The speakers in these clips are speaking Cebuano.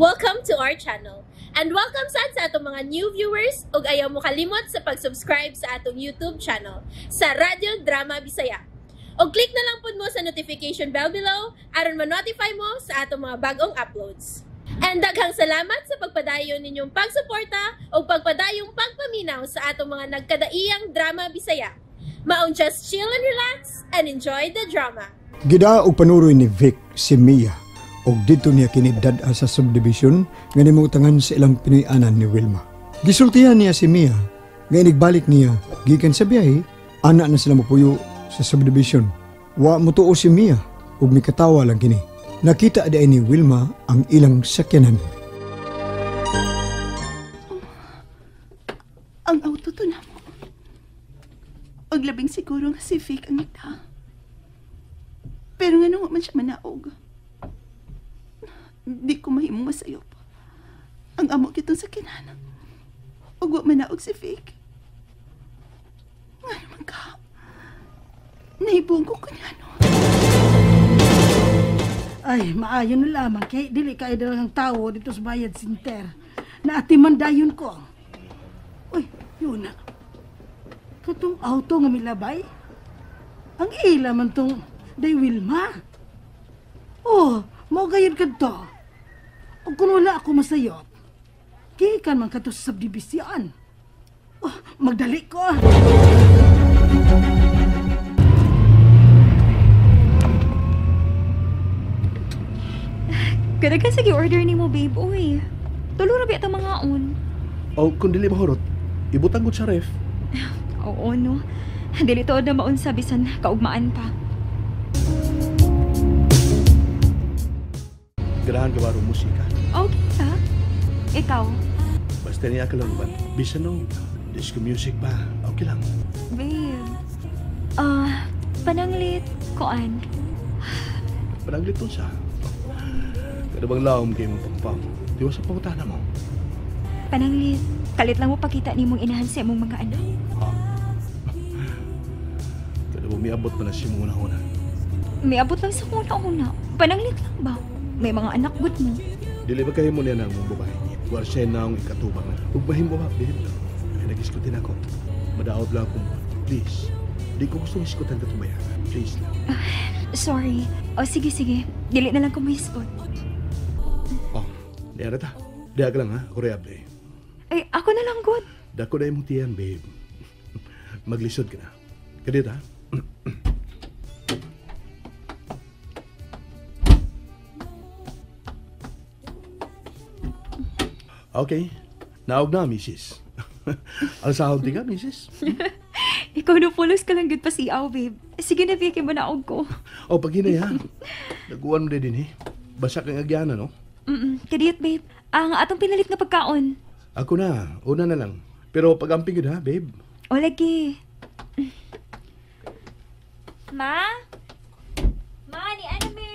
Welcome to our channel. And welcome sad sa atong mga new viewers ug ayaw mo kalimot sa pag-subscribe sa atong YouTube channel sa Radyo Drama Bisaya. Og click na lang pud mo sa notification bell below aron ma-notify mo sa atong mga bagong uploads. And daghang salamat sa pagpadayon ninyong pagsuporta ug pagpadayong pagpaminaw sa atong mga nagkadaiyang drama Bisaya. Maong just chill and relax and enjoy the drama. Gida og panuroy ni Vic si Mia og didto niya kini dad-a sa subdivision nga nimutangan sa ilang Pinoy-anan ni Wilma. Gisultihan niya si Mia nga inigbalik niya gikan sa biyahe, ana na sila mopuyo sa subdivision. Wa motuo si Mia ug mikatawa lang kini. Nakita di ni Wilma ang ilang sakyanan. Ang auto to na mo. Og labing siguro nga si Vic ang nagda. Pero nga nung man siya manaog. Di ko mahimong masayop. Ang amo kitong sakyanan. Ug wa manaog si Vic. Nga naman ka. Nahibong ko kanya no. Ay, maayo na lamang kay dili kay dalang tawo dito sa Bayad Center. Naatiman dayon ko. Uy, yun na. Katong auto nga milabay. Ang ila man tong day Wilma. Oh, mao gayon kadto. Ug kun wala ako masayop, gikan man kadto sa subdivision. Oh, magdali ko. Kadagan sige order nimo, babe. Uy, tulo ra ba itong mga on? O kung dili mahurot, ibutang ko sa ref. Oo, no. Dili tuod na maunsa bisan kaugmaan pa. Ganahan ka ba ro musika? Okay ka? Ikaw? Basta niya ka lang ba? Bisan no, disco music ba? Okay lang. Babe, pananglit, kuan. Pananglit to siya. Kada bang laom kayo mong pangpang? Di ba sa pangutana mo? Pananglit, kalit lang mo pakita ni mong inahan sa imong mga anak. Ha? Kada ba miabot pa na siya mong una-una? Miabot lang sa una-una. Pananglit lang ba? May mga anak good mo. Dili ba kayo mo niya na mong babae niya? War siya na akong ikatubang na. Ugmahin mo ba, babe? Ay, nag-iskutin ako. Madaot lang akong please. Di ko gustong iskutan ka tumaya. Please lang. Sorry. O sige, sige. Dili na lang ko maiskot. Oh, diya na ta. Diya ka lang ha. Ako reable. Ay, ako na lang good. Dako na imong tiyan, babe. Maglisod ka na. Kadit ha? Okay. Naog na, misis. Alsahod di ka, misis? Ikaw na pulos ka lang good pa siyaw, babe. Sige na, Vicky, manaog ko. Oh, pag hinay, ha? Naguan mo din, eh. Basa kang agyana, no? Kadiyot, babe. Ang atong pinalit nga pagkaon. Ako na. Una na lang. Pero pag-amping yun, ha, babe? O, lagi. Ma? Ma, ni ano, me?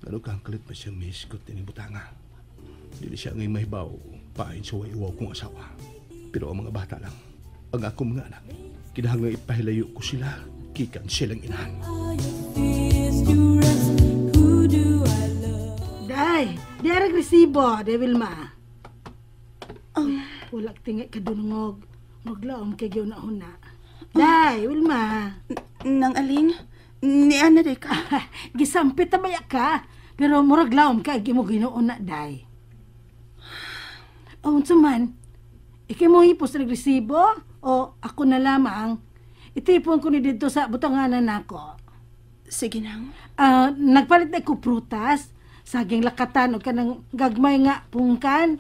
Ano ka ang kalit pa siyang miskot ni Butanga? Dili siya ngay mahibaw, pain sa waiwaw kong asawa. Pero ang mga bata lang, ang akong mga anak, kinahanglang ipahilayo ko sila, kikan silang inahan. Day, di arag resibo, day Wilma. Oh, wala tingay ka dunungog. Maglaom kay gyud na huna. Day, Wilma. Nang aling, ni ana day ka. Gisampit na baya ka. Pero murag laom ka, imo ginuon na, day. O, unsa man, ikay mo hipos nagresibo o ako na lamang, itipon ko ni dito sa butanganan nako. Sige nang. Nagpalit na ko prutas, saging lakatan o kanang gagmay nga pungkan.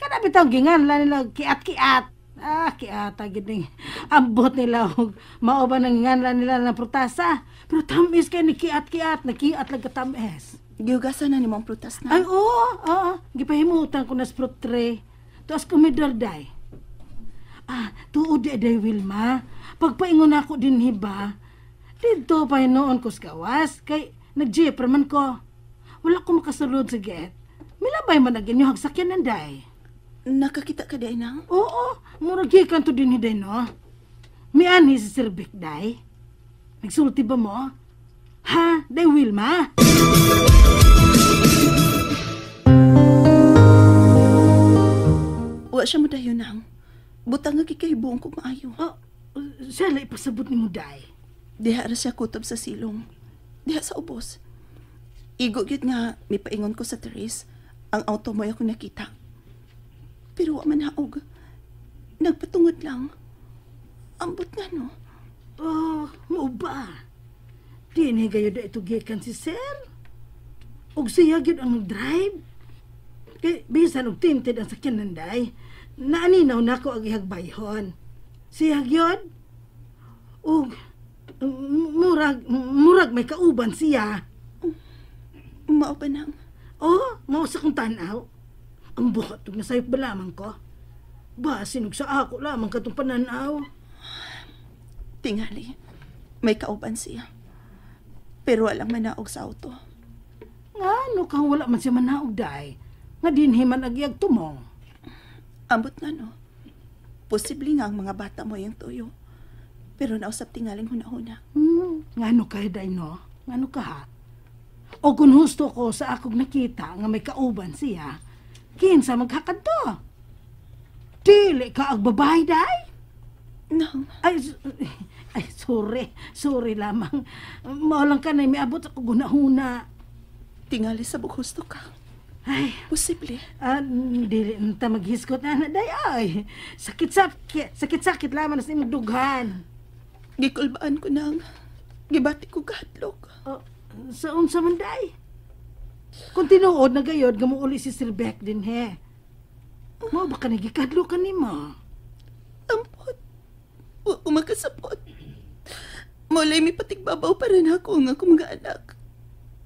Kana bitaw gingan la nila kiat-kiat. Ah, kiata gid ning ambot nila og mao ba nang nganla nila ng prutasa. Pero tamis kay ni kiat-kiat, nakiat lang katamis. Gihugasan na nimo ang prutas na. Ay, oo, oo. Gipahimutan ko na sa fruit tray. Tuas komedor, day. Ah, tuod di, day, Wilma. Pagpaingon ako din, hiba. Dito pa noon ko sa gawas. Kay, nag-jeep man ko. Wala ko makasulod sa gate. Milabay man ang inyong hagsakyan day. Nakakita ka, day, na? Oo, murag gikan to din, day, no? Mianhi si Sir Vic, day. Nagsulti ba mo? Ha, day, Wilma? Wa siya mo dayon nang. Butang nga kikahibuong kog maayo. Oh, siya lang ipasabot ni mo, day. Diha ra siya kutob sa silong. Diha sa ubos. Igo gyud nga mipaingon ko sa terrace. Ang auto mo akong nakita. Pero wa man haog. Nagpatungod lang. Ambot nga no. Oh, mao ba? Dini gayo da ito gikan si sir. Og siya gyud ang drive. Kay bisan og tinted ang sakyanan day. Naaninaw nako ang ihagbayhon. Siya gyud. Og murag may kauban siya. Mao pa nang. Oh, mao sa kong tanaw. Ang buhat og nasayop ba lamang ko? Basin og sa ako lamang katong pananaw. Tingali, may kauban siya. Pero walang manaog sa auto. Ngano kang wala man siya manaog, day? Nga dinhi man agiyag tumong. Ambot nga no. Posible nga ang mga bata mo yung tuyo. Pero nausap tingaling huna-huna. Ngano ka, day, no? Ngano ka, ha? O kung husto ko sa akong nakita nga may kauban siya, kinsa magkakadto? Dili ka ag babae, day? No. Ay, sorry. Sorry lamang. Mao lang ka na miabot ako gunahuna. Tingali sa bughusto ka. Ay. Posible. Dili ta maghisgot na na, day. Ay, sakit-sakit lamang na sa imong dughan. Gikulbaan ko nang gibati ko kahadlok. Oh, sa unsa man, day? Kung tinuod na gayod, gamuuli si Sir Beck din, he. Mao ba ka nagikadlok ka nimo? Ampot. Wa ko makasapot. Mulay may patigbabaw para na ako ang akong mga anak.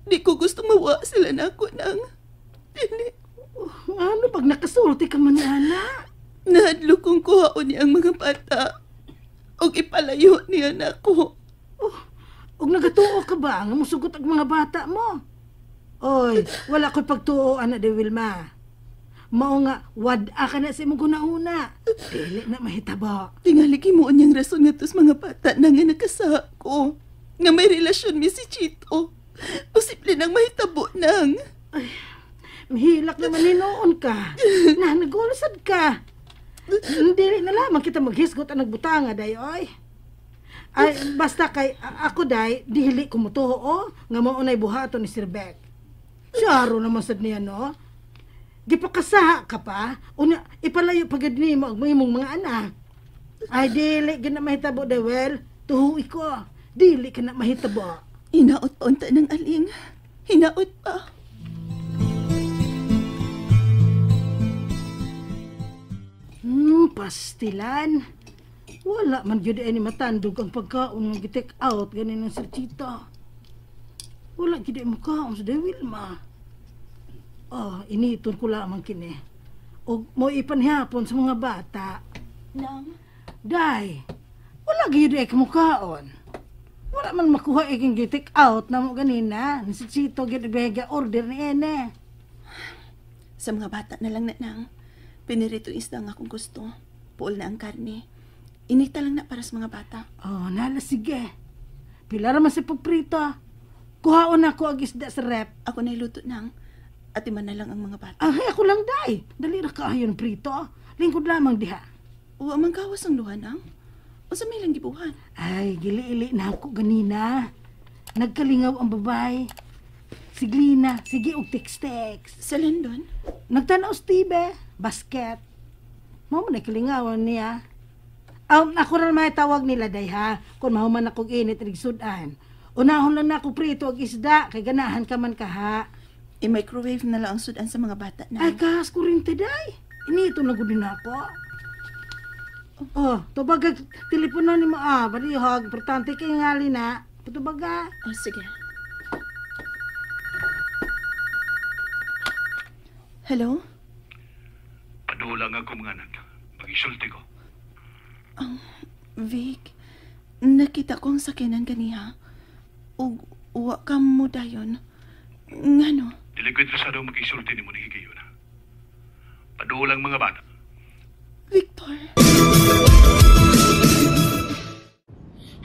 Di ko gusto mawa sila na ako nang... Dili. Ano pag nakasulti ka man, ana? Nahadlok kong kuhaon niya ang mga bata. Og ipalayo niya na ako. Oh, og nagatuo ka ba nga musugot ang mga bata mo? Oy, wala ko'y pagtuo, ana de Wilma. Mao nga, wad-a ka na sa imong guna-una. Dili na mahitabo. Tingali himuon niyang rason nga tos mga bata na nga nakasa ko. Nga may relasyon mi si Chito. Posible nang mahitabo nang. Ay, mahilak naman hinoon ka. Na, nagulasad ka. Dili na lamang kita maghisgot ang nagbutanga, day, oy. Ay, basta kay ako, day, dili kumutuho, oh, nga mao na'y buhaton ni Sir Beck. Siyaro naman sad niya, no? Gipakasaha ka pa, una, ipalayo pagad nimo ang imong mga anak. Ay, dili ka na mahitabo, day, well, tuhuwi ko. Dili ka na mahitabo. Hinaot pa unta ng aling. Hinaot pa. Pastilan. Wala man gyud ay ni matandog ang pagkaon nga gi-take out ganin ng Sir Chito. Wala gyud ay mukaon sa day Wilma. Oh, initon ko lamang kini. Og mo ipanihapon sa mga bata. Nang? Day, wala gyud ay kamukaon. Wala man makuha iking gi-take out na mo ganina. Ni Sir Chito gyud ay order ni ene. Sa mga bata na lang na nang. Pinirito isda nga akong gusto. Puol na ang karne. Inita lang na para sa mga bata. Oh, nala sige. Pila raman sa pagprito. Kuhaon ako ang isda sa rep. Ako na iluto nang. Atiman na lang ang mga bata. Ay, ako lang, day. Dali ra kaayon prito. Lingkod lamang diha. Wa man gawas ang luha nang. O sa may lang gibuhat. Ay, gili-ili na ako ganina. Nagkalingaw ang babae. Siglina, sige og text-text. Sa London? Nagtanaw sa TV, basket. Mao man kalingawan niya. Ako rin may tawag nila, day, ha? Kung mahuman akong init, rigsudan. Unahon lang na ako prito og isda, kay ganahan ka man ka, ha? I-microwave na lang ang sudan sa mga bata na. Ay, kahas ko rin, day. Inito na gud na ako. Oh, tubaga, telepono ni mo, ah. Balihog, importante kay ngali na. Tubaga. Oh, sige. Hello? Padulang ako mga anak. Mag-isulti ko. Vic, nakita ko ang sakyanan ganiha. Ug uwa ka mo dayon. Ngano? Dili ko interesado mag-isulti ni mo ni higayon. Padulang mga bata. Victor.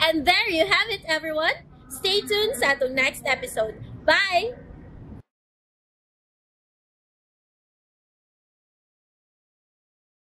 And there you have it, everyone. Stay tuned sa atong next episode. Bye!